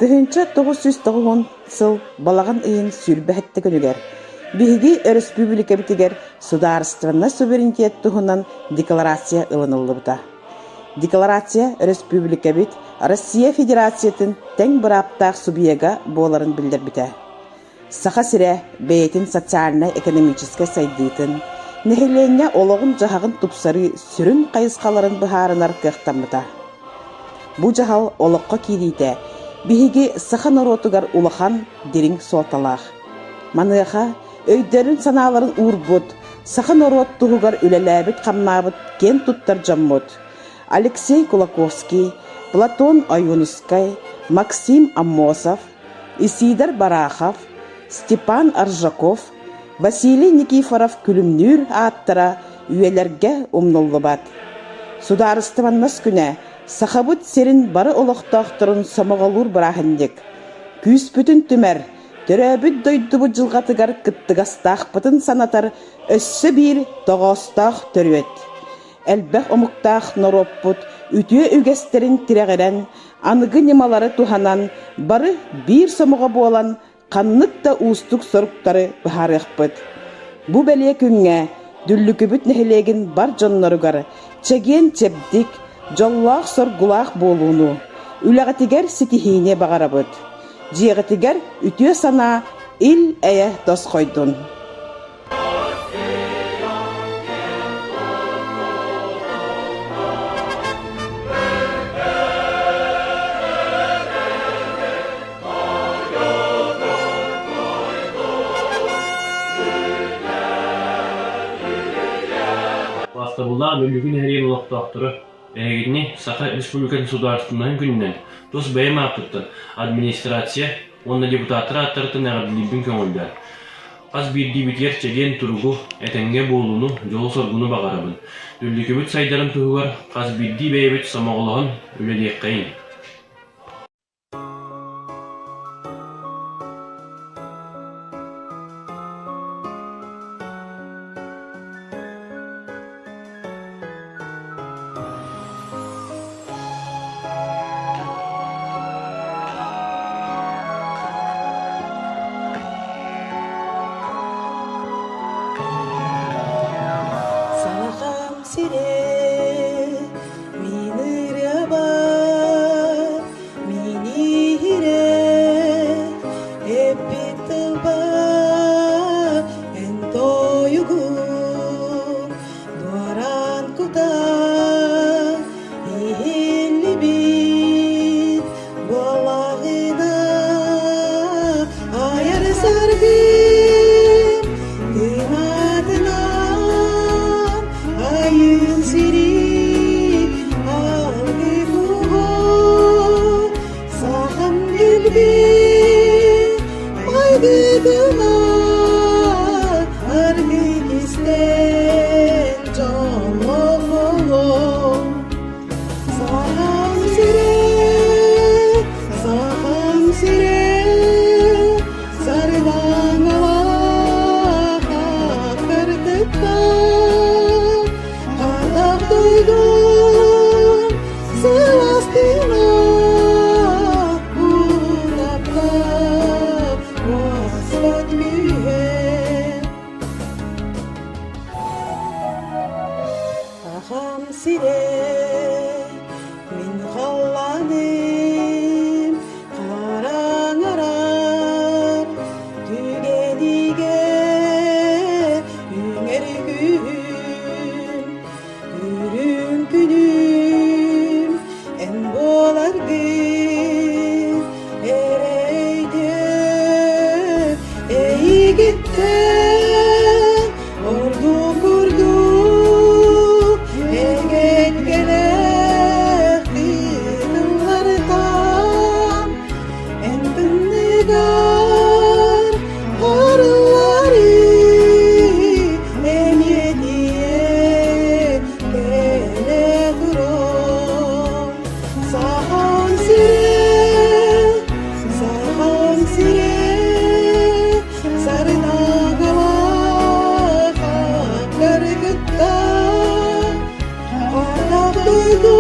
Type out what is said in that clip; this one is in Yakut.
1990 сыл балаҕан ыйын 27 күнүгэр биһиги өрөспүүбүлүкэбитигэр судаарыстыбаннай суверенитет туһунан декларация ылыныллыбыта. Декларация өрөспүүбүлүкэбит Россия Федерациятын тэҥ бырааптаах субъега буоларын биллэрбитэ. Саха сирэ бэйэтин социальнай-экономическай сайдыытын, нэһилиэнньэ олоҕун-дьаһаҕын тупсарыы сүрүн хайысхаларын быһаарынар кыахтаммыта. Бу дьаһал олоххо киириитэ биһиги саха норуотугар улахан, дириҥ суолталаах. Маныаха өйдөрүн-санааларын уурбут, саха норуот туһугар үлэлээбит-хамнаабыт киэн туттар дьоммут Алексей Кулаковский, Платон Ойуунускай, Максим Аммосов, Исидор Барахов, Степан Аржаков, Василий Никифоров Күлүмнүүр ааттара үйэлэргэ умнуллубат. Судаарыстыбаннас күнэ Сахабыт сирин бары олохтоохторун сомоҕолуур бырааһынньык. Күүспүтүн түмэр, төрөөбүт дойдубут дьылҕатыгар кыттыгастаахпытын санатар өссө биир тоҕоостоох төрүөт. Элбэх омуктаах норуоппут үтүө үгэстэрин тирэҕирэн, аныгы ньымалары туһанан бары биир сомоҕо буолан ханнык да уустук соруктары быһаарыахпыт. Бу бэлиэ күҥҥэ Дүллүкүбүт нэһилиэгин бар дьонноругар чэгиэн-чэбдик, дьоллоох-соргулаах буолууну, үлэҕитигэр ситиһиини баҕарабыт. Дьиэҕитигэр үтүө санаа, ил-эйэ тосхойдун! Убаастабыллаах Дүллүкү нэһилиэгин олохтоохторо, эһигини Саха Республикатын Судаарыстыбаннаһын күнүнэн тус бэйэм ааппыттан администрация уонна депутаттар ааттарыттан эҕэрдэлиирбин көҥүллээн, Хас биирдиибитигэр чэгиэн туругу, этэҥҥэ буолууну, дьолу-соргуну баҕарабын. Дүллүкүбүт сайдарын туһугар хас биирдии бэйэбит сомоҕолоһон үлэлиэххэйиҥ. Сахам сирэ мин ырыабар, мин иһирэ эппит тылбар эн тойугун Дуораан кутаа иһиллибит буоллаҕына айар саргым кынатынан айым сири алгы сахам күлбүт майгытынан аргы кистэн дьоллоох Сахам сирэ, Сахам сирэ, сардаҥалаах кыргыттар, Атах дойдум сылаас тыына уунапта уоспат күүһэ. Сахам сирэ, мин халлааным хараҥарар түгэнигэр үүнэр күһүн үрүҥ күнүм эн буоларгын эрэйдиэм эйигиттэн ордук курдук эгэтгэлэх тыынылартан эн тымныгар арыллары эмиэ кэлэ турар Сахам сирэ, Сахам сирэ, сарынагалаах кыргыттар, атах дойду.